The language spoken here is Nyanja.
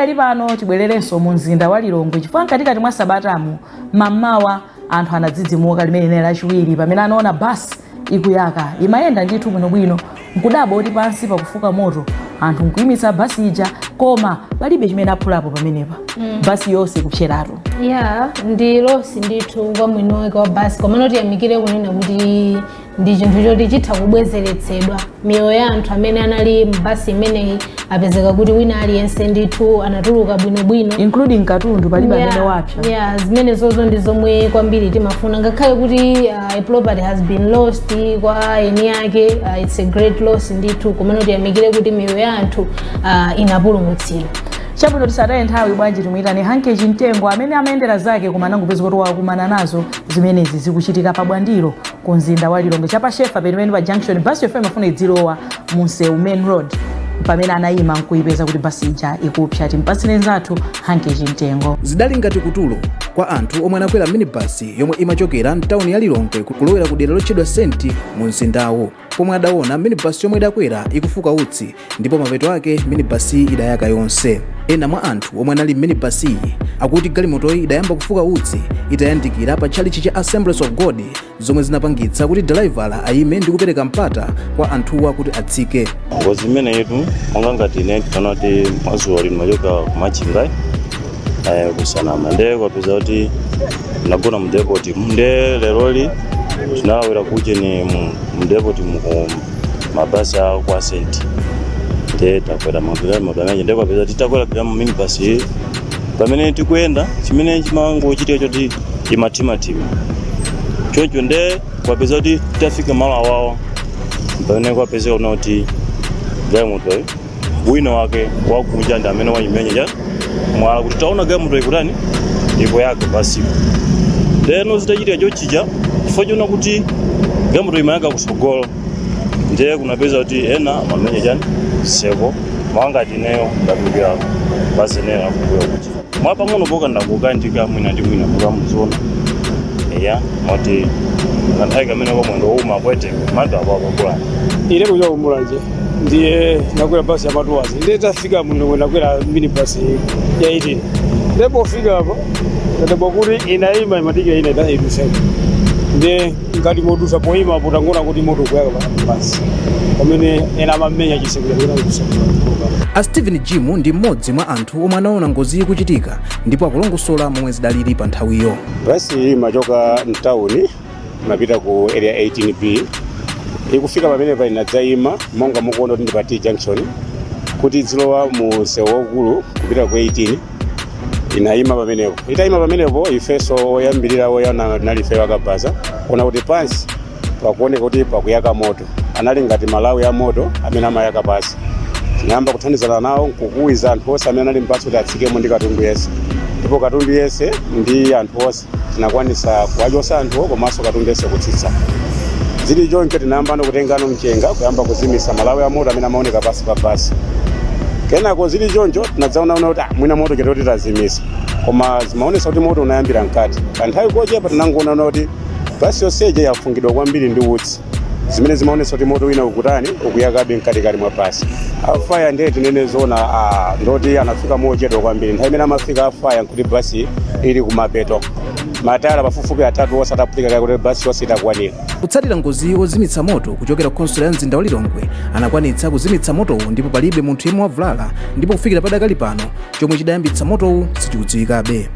Ali pano tibwererenso mu mzinda wa Lilongwe, chifukwa mkatikati mwa sabatamu mammawa anthu anadzidzimuka limene linali Lachiwiri pamene anaona basi ikuyaka. Imayenda ndithu bwinobwino, nkudabwa kuti pansi pakufuka moto. Anthu nkuyimitsa basi ija, koma palibe chimene aphulapo pamenepa. Basi yonse kupseratu. Ya, ndi loss ndithu kwa mwini wake wa basi, komano tiyamikire kunena kuti ndi chinthu choti chitha kubwezeretsedwa. Miyoyo ya anthu amene anali mbasi imeneyi apezeka kuti wina aliyense ndithu anatuluka bwinobwino, including katundu, palibe amene wapsa. Yeah, zimene zozo ndi zomwe kwambiri timafuna, ngakhale kuti a property has been lost kwa eni ake. It's a great loss ndithu, komano tiyamikire kuti miyoyo ya anthu inapulumutsidwa. Chabwino, tisataye nthawi, bwanji timuyitane Hanke Chimtengo amene amayendera zake koma anangopeza kuti wakumana nazo zimenezi zikuchitika pa Bwandilo ku mzinda wa Lilongwe, chapashefa penipeni pa junction. Basi yofe imafuna idzilowa mu msewu, main road, pamene anayima nkuyipeza kuti basi ija ikupsa. Timpatsire nzathu Hanke Chimtengo. Zidali ngati kutulo kwa anthu omwe anakwera minibasi yomwe imachokera mtawuni ya Lilongwe kulowera ku dera lotchedwa Senti mu mzindawo, pomwe adaona minibasi yomwe idakwera ikufuka utsi ndipo mapeto ake minibasi idayaka yonse. Ena mwa anthu omwe anali m'minibasiyi akuti galimotoyi idayamba kufuka utsi itayandikira pa tchalitchi cha Assemblies of God, zomwe zinapangitsa kuti dalaivala ayime ndi kupereka mpata kwa anthuwa kuti atsike. Ngozi imeneyitu, monga ngati ine tinaona kuti mwazuwa lino machoka kumachinga kusanama, nde kwapeza kuti nagona mu depot, nde leroli tinalawira kucheni mu depot mu mabasi a kwa Senti, nde takwera magalimoto amene, nde kwapeza titakwera pita mu minibus iyi, pamene tikuyenda chimene chimangochitika choti imathimathima choncho, nde kwapeza kuti tafika malo awawa pamene kwapezeka kuna kuti galimoto wina wake wakunja ndi amene wanyimenya cha mwala kuti taona galimoto ikutani, ikuyaka pasipo. Ndeno zitachitika chochija, chifukwa chiona kuti galimoto imayaka kusogolo, ndiye kunapeza kuti ena amamenya chani seko, mwangati ineyo ndatulukira pazenera kumbuyo kuti mwapang'ono poka ndakukandika mwina ndi mwina mukamuziona eya, moti kanthawi kamene komwe ndouma kwete manthu apo apakulani. Ine kuchoka kuMulanje, ndiye ndakwera basi ya matuwazi, ndiye tafika muno ndakwera minibus ya 18. Ndiye pofika apa ndadabwa kuti inayima, imadikira ina iduseko, ndiye ngati modusa poyima apo tangona kuti moto kuyaka pa basi pamene ena amamenya chisekera kuti kusekera. A Stephen Jim ndi mmodzi mwa anthu omwe anaona ngozi ikuchitika ndipo akulongosola momwe zidalili pa nthawiyo. Basi iyi imachoka mtawuni, imapita ku Area 18B. Ikufika pamene pa inadzayima, monga mukuona kuti ndi pa T junction, kuti idzilowa mu msewu waukulu kupita ku 18. Inayima pamenepo. Itayima pamenepo, ifenso oyambirira oyana nali ife wakabaza kuona kuti pansi pakuoneka kuti pakuyaka moto, anali ngati malawi a moto amene amayaka pansi. Tinayamba kuthandizana nawo nkukuwiza anthu onse amene anali m'basi kuti atsikemo ndi katundu yense, ndipo katundu yense ndi anthu onse tinakwanisa kuwachosa anthuwo komanso katundu yense kutsitsa. Zili choncho, tinayambano kutengano mchenga kuyamba kuzimisa malawi a moto amene amaoneka pansi pa basi. Kenako zili choncho, tinadzaonaona kuti mwina moto chete tazimisa, koma zimaonesa kuti moto unayambira mkati. Kanthawi kochepa tinangoona kuti basi yonseja yafungidwa kwambiri ndi utsi, zimene zimaonesa kuti moto wina ukutani, ukuyakabe mkatikati mwa basi. Afaya ndiye tinene zona, ndoti anafika mochedwa kwambiri. Nthawi imene amafika afaya nkuti basi ili kumapeto, matayala pafupifupi atatu onse ataphulika, kuti basi yonse itakwanira. Kutsatira ngozi, ozimitsa moto kuchokera ku khonsolo ya mzinda wa Lilongwe anakwanitsa kuzimitsa motowu ndipo palibe munthu yemwe wavulala, ndipo kufikira padakali pano chomwe chidayambitsa motowu sichikudziwikabe.